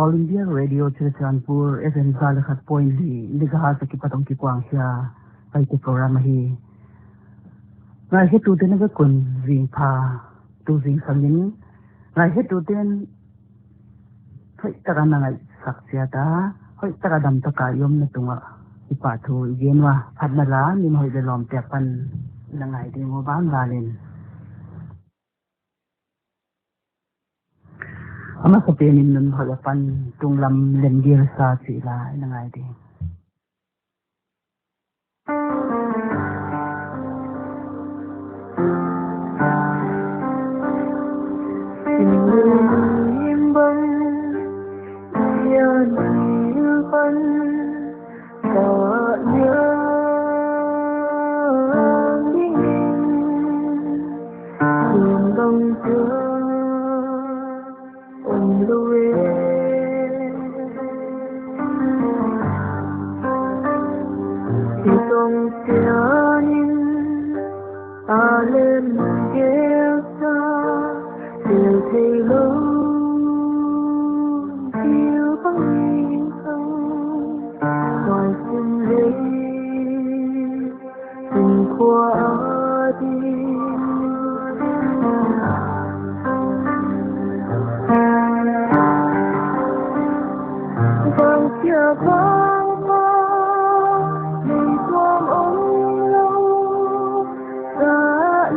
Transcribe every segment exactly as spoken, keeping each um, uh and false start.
All India Radio Churachandpur, F M za leh khat point li megahertz a kipat hong kikuang khia Paite program ahi. Ngaikhiatute na vek un zingpha, tu zingsangin ngaikhiatute'n hoihtak a na ngaihsak chiat a, hoihtak a damtak a i omna tungah kipahthu i gen ua, phatna la, nin hoih leh lawmte apan i na ngai ding uh banban in. A masapen in nun hoih apan tunglam lem gelsa chih la i na ngai ding. Sim leh lim bang, ia ni pan, ta ia ding in, lim bang ta. Om lou e. Kitong sianin a lem gelsa, thil theilou thil bang ni sang, huai sim leh sim khua a ding. Vangsia vangpha, nei tuam om lou, sa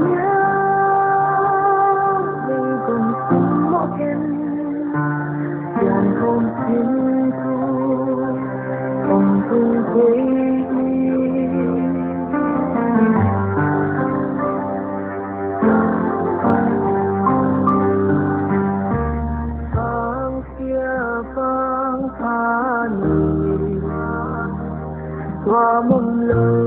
nia, nei kon sim moh ken. Sian khawm sin thu om tung kei hi. Vangsia vangpha ni, tuam om lou.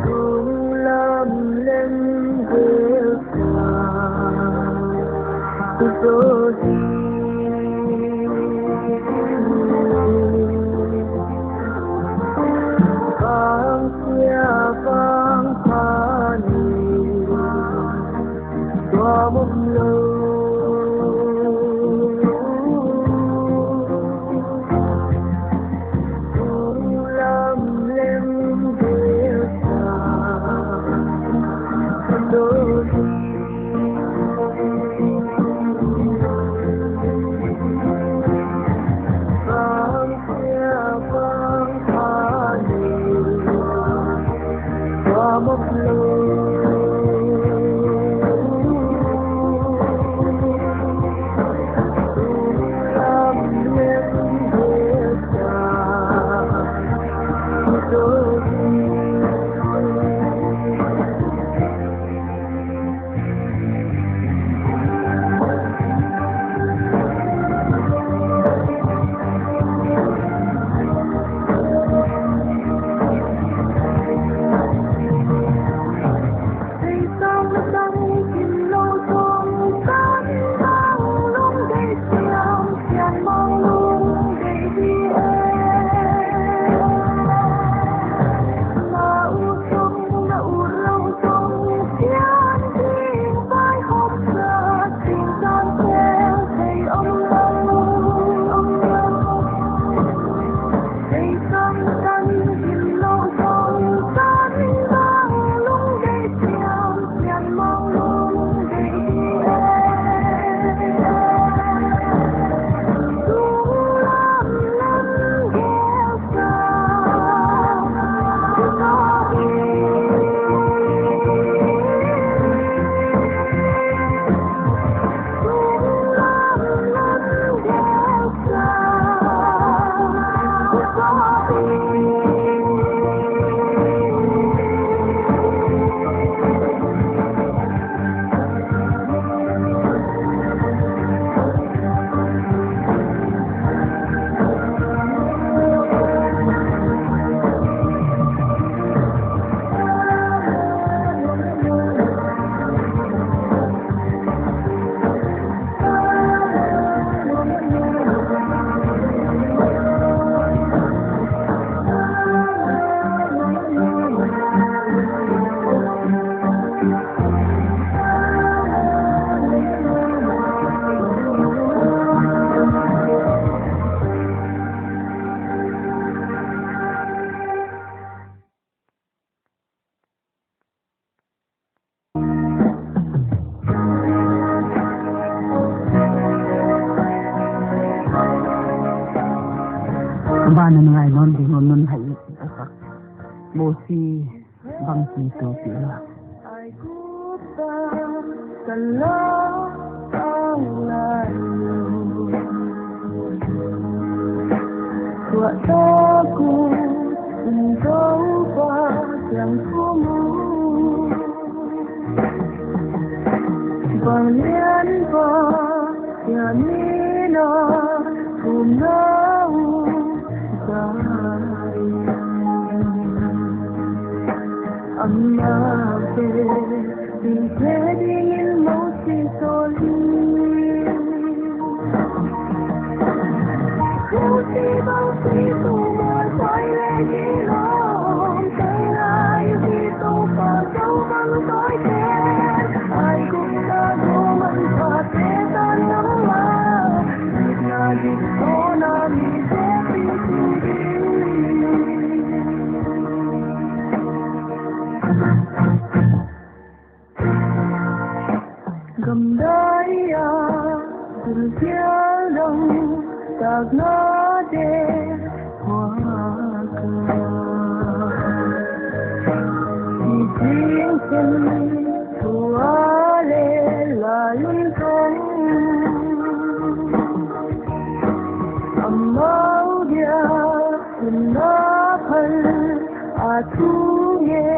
Tunglam lem gelsa, zaw hi. Vangsia vangpha ni, tuam om lou. Tunglam lem gelsa, zaw hi. Vangsia vangpha ni, tuam om lou. Tunglam lem gelsa, zaw hi. Bang na ngai nawn ding un nun hai. Bosi bang ki tu pi la. Bang lian pa ya ni na kum na u za. Amah pe, in pe ding in Mosi tawh hi. Mosi bang si tu maw, sai le ki lom, sai lai si tu pa, sau bang sai te. Aigupta gam manpha te tan nang la. Dik na dik tawna mi te pi tu ding. Gamdai a, dul kial dang, tak na de, hua ka. I jing sen, tua le la yun kong. Amau dia, sun na phal, a thu nge.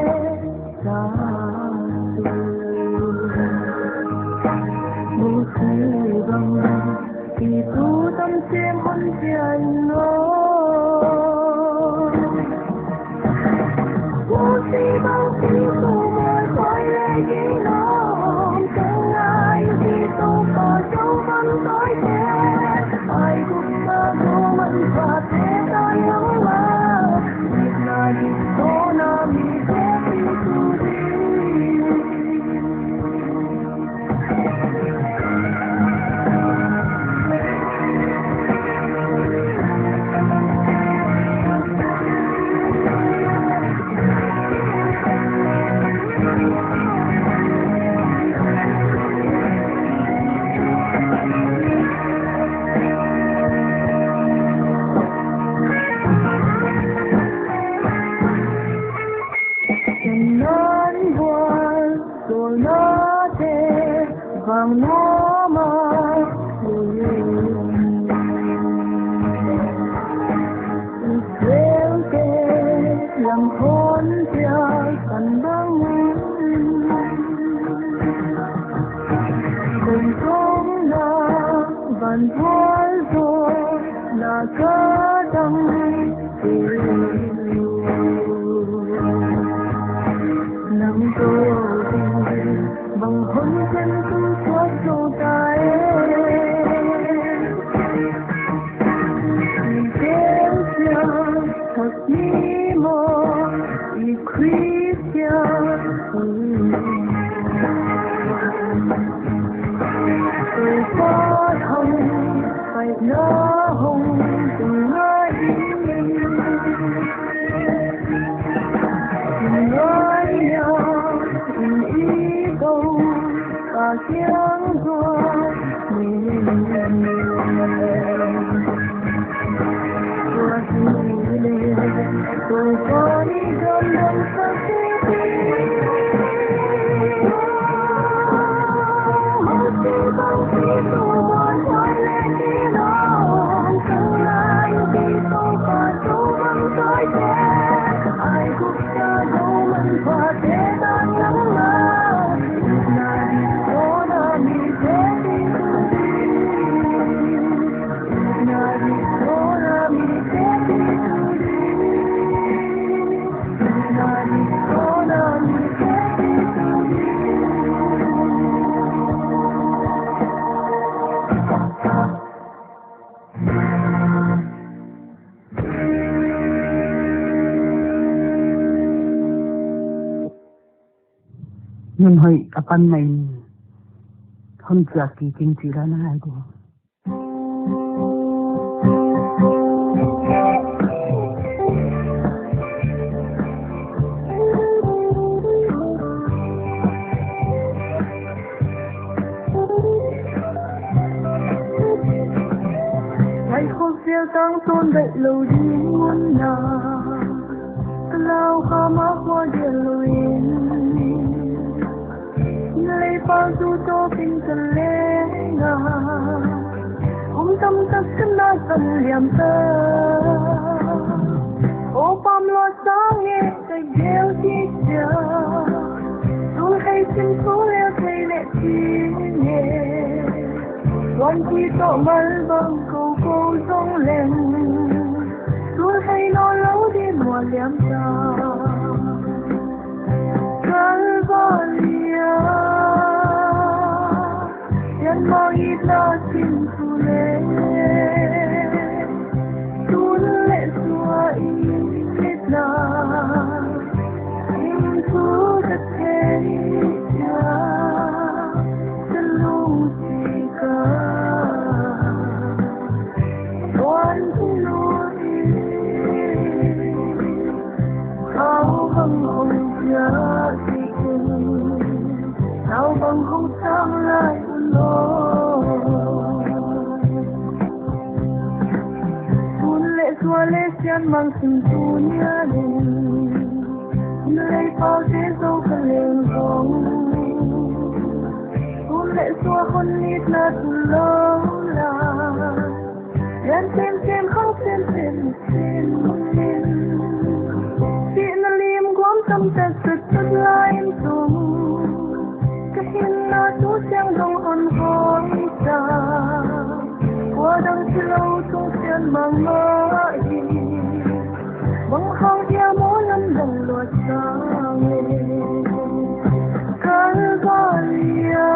Nan bual, sual na te, vang nuam a, Israel te, lam hon tia, kan bang. Kong kong na, van bual zo, na ka dang. Nang toh ding bang hon chen tu suak zo ta e. Tel sia thak ni maw i Khristian. Topa thang pai na hong tung ngai. Ngai ya in i ko ka kiang zo ni. Nun hoih a pan mai ni. Hon chiak ki ting chi la na hai ko. Ai khawk sia Tang tun dai lou ding un na, lau kha ma khua dia lou in. Lei pau tu to pin ta leng a, kum tam tak kan na kan liam ta. O pam lo sang e ka gel ki sia, tul khai sim tu le khai le ti ne. Tuan ki to mal bang ko ko zong leng, tul khai no lo di mo liam ta. Kalvaria, yan ma it na sin tu le, tun le sua it na, in tu ka te ya, ka lung si ka, tuan tu lu i. Hau bang hong pia ki kun, hau bang hong sang lai un lo. Tun le sua le sian mang sing tu nia le, lei pau te zo ka leng zong. Tun le sua hon nit na tu lo la. Yan sem sem khang sem sem sem. Sihna lim guam tam tak sat sat lai in tung. Ka hinna tu siang dong hon hong sa. Kua dang si lo tung sian mang ma hi. Bang hang dia mo lam dang luat sang e. Kalvaria.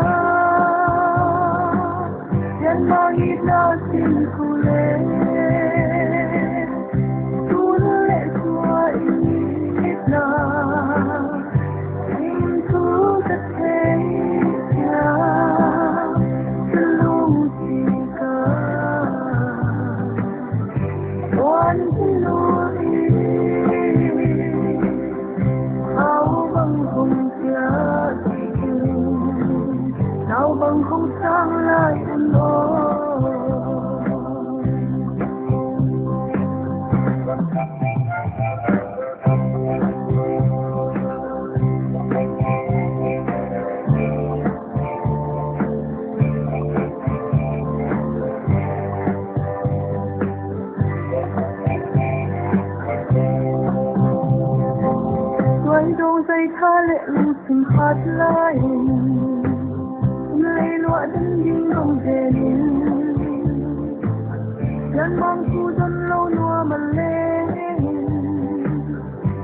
Yan ma it na sin tu le, tun le sua it na, in tu ka te ya, ka lung si ka. Tuan tu lu i, hau bang hong pia ki kun, hau bang hong sang lai un lo. Tuan dong zai tha le lungsim khat lai in, lei luah dan ding dong zen in. Yan mang tu don lo nuam a leng in.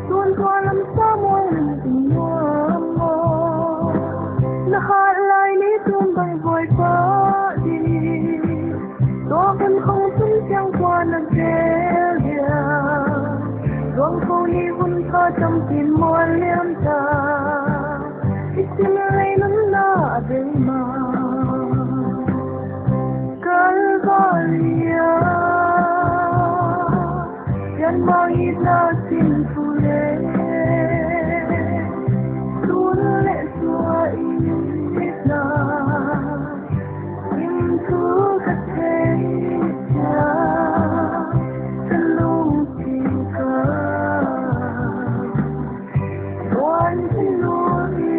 Tun tua lam sa muang lim ting nuam maw. Na hat lai ni tun bang voi pa di. Tua kan khong tun siang kua na zel dia. Tuang ko ni hun kha tam tin mual liam ta. I sim lei nun na a dei ma. Kalvaria. Yan ma it na sin tu le, tun le sua it na, in tu ka te ya, ka lung si ka. Tuan tu lu i,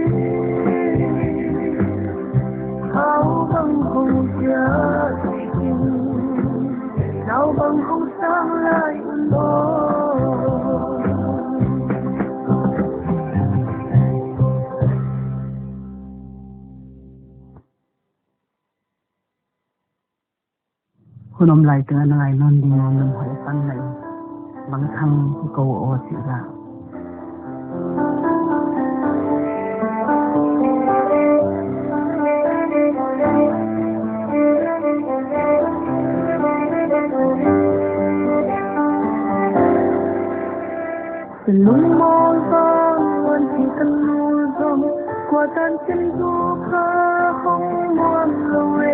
hau bang hong pia ki kun, hau bang hong sang lai un lo. Hun om lai teng a na ngai nawn ding a, na hoih pan lai. Bang thang ko o si la. Lungmawl vang wan hi ka nu zong, kua tan chin tu kha hong muang lo e.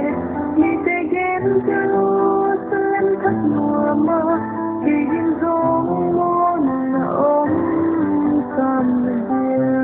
Mite gen tu sa lem thak nuam a, kei in zong muang na om sam na dia.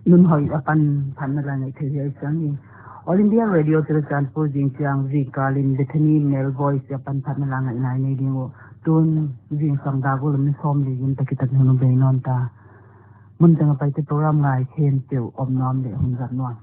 Nunhoih apan phatna la ngaih thei hiai sang in. All India Radio Churachandpur zingchiang zingkal in Bethany Male Voice apan phatna la ngaihna i nei ding uh. Tun zingsang dak uh lam ni sawmli in taktak hun bei nawn ta. Mun teng a paite program ngai khempeuh om nuam leh hun zat nuam.